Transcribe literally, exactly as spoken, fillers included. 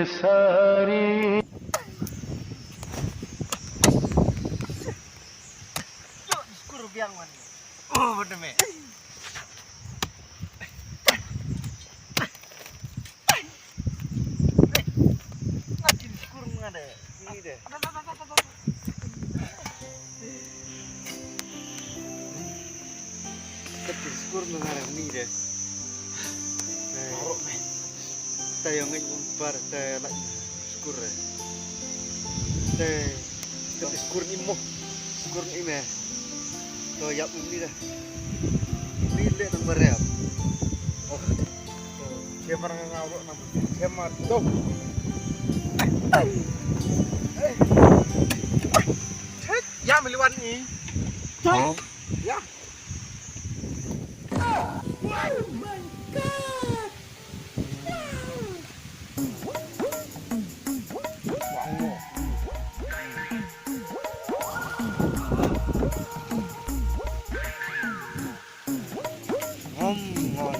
Sari. Skur biang man. Oh, betul me. Makin skur mana? Ni deh. Ka phi skur ma nga ni de. Te. Parok me. Te ïa ngeit bun par te lait skur re. Te. Ka phi skur ni mo. Skur ni me. To ïap ni de. Ni le nang barem. Oh. Camera nga ngau lo nang. Camera to. Thik, ïa, meliwan ni. Hah? Ïa. Oh my God. Ngom, ngom.